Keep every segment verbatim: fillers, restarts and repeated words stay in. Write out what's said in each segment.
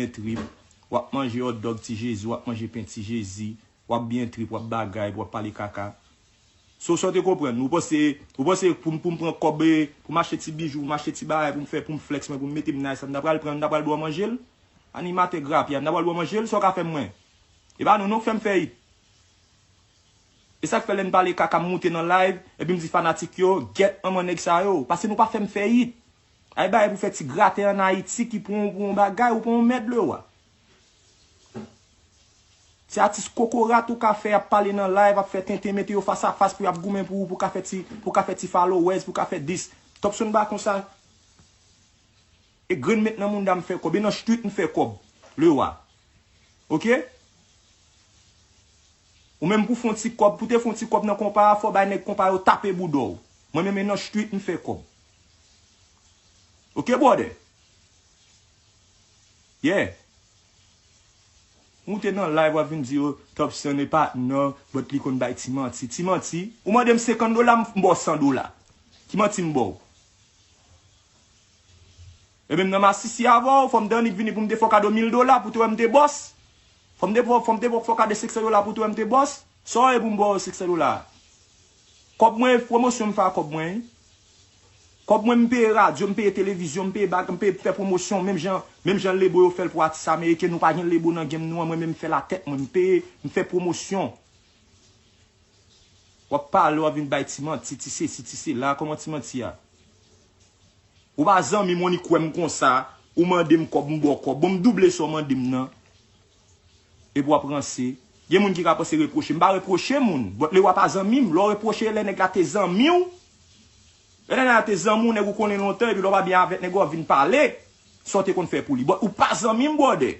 byen trip, w ap manje hot dog Ti Jezi, w ap manje pen Ti Jezi, w ap byen trip, w ap bagay, w ap pale kaka. So, sa w te konprann? Ou panse, ou panse pou m, pou m pran kòb, e, pou m achte ti bijou, pou m achte ti bagay, pou m fè, pou m flex mwen, pou m mete m nice, m ta pral pran, m ta pral ba w manje l? Animatè grapya, m ta pral ba w manje l? Sa w ka fè m mwen? E pa nou, non, k fè m fè it. E sa k fè lè n pale kaka, m moute nan live, epi m di fanatik yo, gèt manman nèg sa yo, paske nou pa fè m fè it. Ay bagay pou fè ti gratè ann Ayiti ki pran, pran yon bagay, ou pran yon mèd, Lewa. Se atis kokorat ou ka fè, ap pale nan live, ap fè tenten, mete yo fas a fas pou y ap goumen pou ou, pou ka fè ti, pou ka fè ti followers, pou ka fè dis. Topson pa konsa. E grenn met nan mounda m fè kòb, e nan street m fè kòb, Lewa. Oke? Ou menm pou fè yon ti kòb, pou te fè yon ti kòb nan konpa a, fò w bay nèg konpa yo tape bouda w. Mwen menm e nan street m fè kòb. Oke, brother? Yeah. Ou te nan live, w ap vin di yo, Topson e patnè, but li konn bay ti manti. Ti manti? Ou mande m senkant dola, m ba w san dola. Ki manti m ba w? Ebyen, m nan masisi avè w, fò m te annik vini pou m te fè w kado mil dola pou te wè m te bòs. Fò m te, fò m te fè w kado senk san dola pou te wè m te bòs. Sa w ye pou m ba w senk san dola? Kòb mwen, pwomosyon m fè a kòb mwen, wi. Kòb mwen, m peye radyo, m peye televizyon, m peye bag, m peye fè pwomosyon, menm jan, menm jan lebo yo fè l pou atis ameriken, nou pa gen lebo nan game nou an, mwen menm m fè latèt mwen, m peye, m fè pwomosyon. W ap pale, w ap vin bay ti manti, ti sesi, ti sela, kòman ti manti a? Ou pa zanmi m, ou ni kwè m konsa, ou mande m kòb, m ba w kòb. Bon, m double sa w mande m nan. Epi w ap ranse. Gen moun ki ka panse repwoche. M pa repwoche moun. But Lewa pa zanmi m. Lè w repwoche, lè nèg la te zanmi w, lè nèg la te zanmi w, nèg ou konnen lontan, epi lè w pa byen avèk nèg ou, w ap vin pale sa w te konn fè pou li. But ou pa zanmi m, brother.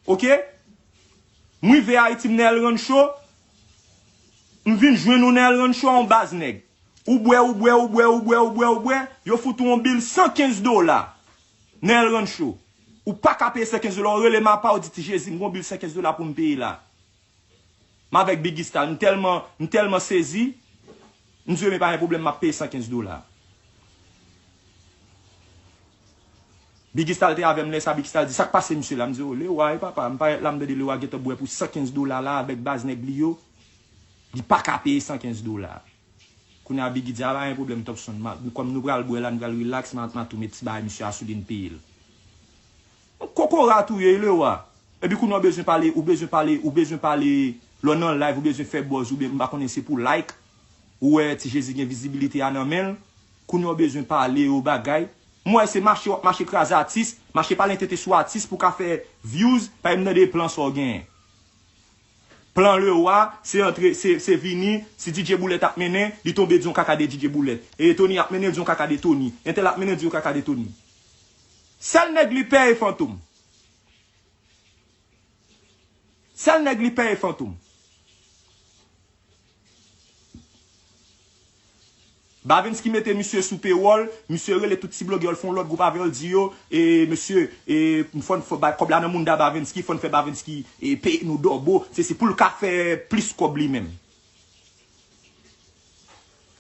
Oke? M rive Ayiti, m nan El Rancho. M vin jwenn ou nan El Rancho a yon baz nèg. Ou bwè, ou bwè, ou bwè, ou bwè, ou bwè, ou bwè. Yo fout ou yon bil san kenz dola nan El Rancho. Ou pa ka peye san kenz dola. Ou rele m apa, ou di, Ti Jezi, m gon bil san kenz dola pou m peye la. M avèk Biggy Stal, m tèlman, m tèlman sezi. M di yo, men pa gen pwoblèm, m ap peye san kenz dola. Biggy Stal te avè m lè sa, Biggy Stal di, sa k pase misye la? M di, o, Lewa, e papa, m parèt la, m tande Lewa gentan bwè pou san kenz dola la avèk baz nèg li yo. Li pa ka peye san kenz dola. Kounye a Biggy di, a pa gen pwoblèm, Topson, ma, kòm nou pral bwè la, nou pral relax, ma, ma tou met ti bagay misye a sou li, n peye l. Yon kokorat ou ye, Lewa. Epi kounye a w bezwen pale, ou bezwen pale, ou bezwen pale, lè w nan live, ou bezwen fè buzz, oubyen m pa konnen se pou like, ou wè Ti Jezi gen vizibilite a nan men l, kounye a w bezwen pale yon bagay. M wè se mache w ap mache kraze atis, mache pale tenten sou atis pou w ka fè views, pa m tande plan sa w genyen. Plan Lewa, se antre, se, se vini, si D J Boulèt ap mennen, li tonbe di yon kaka de D J Boulèt. E Tony ap mennen, di yon kaka de Tony. Entèl ap mennen, di yon kaka de Tony. Sèl nèg li pè e Fantom. Sèl nèg li pè e Fantom. Bavensky mete misye sou pewòl, misye rele tout ti blogè yo, l fè yon lòt gwoup avè yo, l di yo, e mesye, e fò n fè bay kòb la nan mounda Bavensky, fò n fè Bavensky e peye nou dòbo, se, se pou l ka fè plis kòb li menm.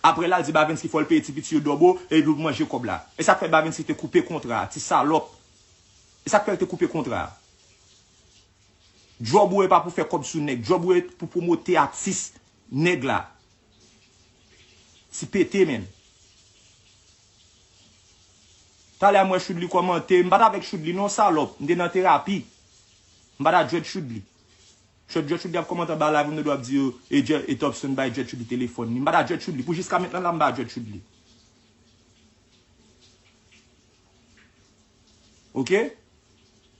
Apre la, l di Bavensky fò l peye ti piti yo dòbo, epi pou manje kòb la. E sa k fè Bavensky te koupe kontra a, ti salòp. E sa k fè l te koupe kontra a. Djòb ou e pa pou fè kòb sou nèg. Djòb ou e pou pwomote atis nèg la. Ti pete, menn. Talè a m wè Choudly kòmante. M pa t avèk Choudly non, salòp. M te nan terapi. M pa t a Dread Choudly. Dread Choudly ap kòmante anba live, m te dwe ap di yo, e Dread, e Topson bay Dread Choudly telefòn li. M pa t a Dread Choudly. Pou jiska mentnan la, m pa a Dread Choudly. Oke?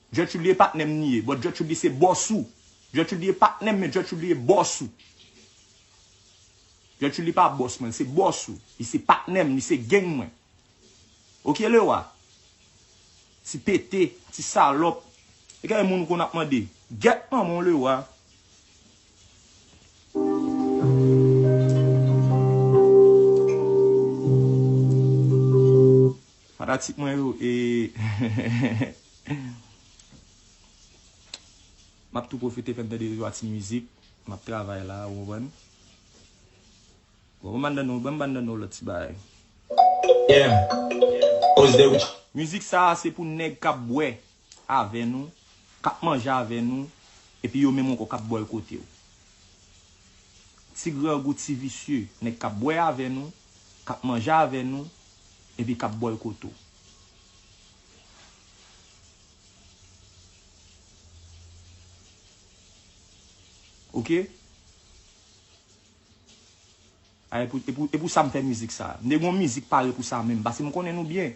Dread Choudly e patnè m li ye, but Dread Choudly se bòs ou. Dread Choudly e patnè m, men Dread Choudly e bòs ou. Dread Choudly pa bòs mwen, se bòs ou. Li se patnè m, li se gang mwen. Oke, Lewa? Ti pete, ti salòp. E gen moun konn ap mande, gèt manman w, Lewa. Fanatik mwen yo, e m ap tou pwofite fè n tande de twa ti mizik. M ap travay la, ou konprann? Bon, ban m ban nou, ban m ban nou lòt ti bagay. Yeah. Mizik sa a se pou nèg k ap bwè. avè nou, k ap manje avè nou, epi yo menm ankò k ap bòykote w. Ti grangou, ti visye, nèg k ap bwè avè nou, k ap manje avè nou, epi k ap bòykote w. Oke? A, e pou, e pou, e pou sa m fè mizik sa. M te gon mizik pare pou sa menm, paske m konnen nou byen.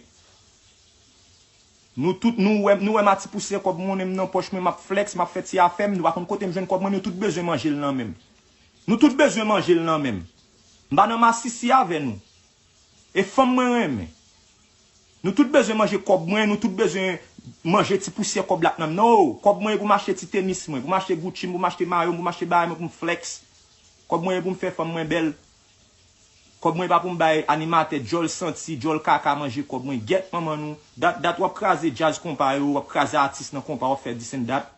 Nou tout, nou wè, nou wè m a ti pousyè kòb monnen m nan pòch mwen, m ap flex, m ap fè ti afè m, nou pa konn kote m jwenn kòb mwen, nou tout bezwen manje l nan men m. Nou tout bezwen manje l nan men m. M pa nan masisi avè nou. E fanm mwen renmen. Nou tout bezwen manje kòb mwen, nou tout bezwen manje ti pousyè kòb la k nan m nan. No, kòb mwen e pou m achte ti tenis mwen, pou m achte Gucci m, pou m achte mayo m, pou m achte bagay mwen, pou m flex. Kòb mwen e pou m fè fanm mwen bèl. Kòb mwen pa pou m bay animatè djòl santi, djòl kaka manje kòb mwen. Gyèt manman nou. Dat, dat w ap kraze djaz konpa yo, w ap kraze atis nan konpa, w ap fè this and that.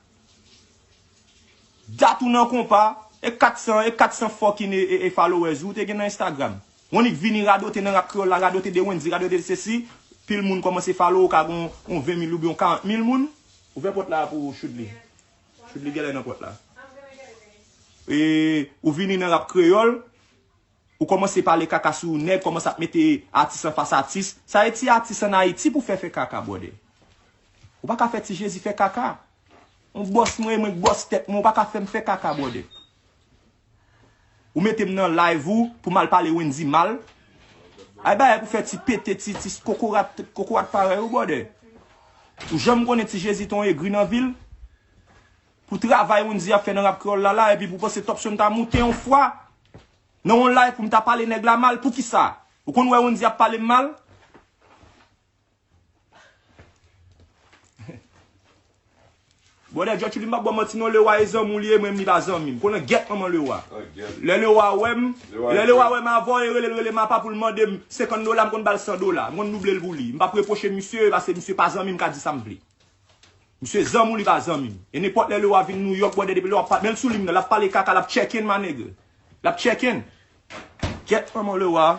Dat ou nan konpa, e kat san, e kat san fucking e, e, e followers ou te gen nan Instagram. W annik vini radote nan rap kreyòl la, radote de Wendy, radote de sesi, pil moun kòmanse follow ou, ka gon yon ven mil oubyen yon karant mil moun. Ouvè pòt la pou Choudly. Choudly genlè nan pòt la. E, ou vini nan rap kreyòl, ou kòmanse pale kaka sou nèg, kòmanse ap mete atis anfas atis. Sa e ti atis ann Ayiti pou fè fè kaka, brother. Ou pa ka fè Ti Jezi fè kaka. Yon bòs mwen, mwen k bòs tèt mwen, ou pa ka fè m fè kaka, brother. Ou mete m nan live ou pou m al pale Wendy mal. Ay bagay pou fè ti pete, ti, ti kokorat, kokorat parèy ou, brother. Ou janm konnen Ti Jezi te yon egri nan vi l? Pou travay Wendy ap fè nan rap kreyòl la la, epi pou panse Topson ta moute yon fwa nan yon live pou m ta pale nèg la mal, poukisa? Ou konn wè Wendy ap pale m mal? Brother Djòtchili, m p ap ba w manti non, Lewa e zanmi w li ye, mwen menm li pa zanmi m. Konnen gyèt manman Lewa. Lè Lewa wè m, lè Lewa wè m avè w, e rele l, rele m apa pou l mande m senkant dola, m konn ba l san dola. M konn double l pou li. M p ap repwoche misye, paske misye pa zanmi m, ka di sa m vle. Misye zanmi w, li pa zanmi m. E nenpòt lè Lewa vin Nouyòk, brother, depi Lewa pa, men l sou liy nan, l ap pale kaka, l ap check in, my nigga. L ap check in. Gyèt manman Lewa.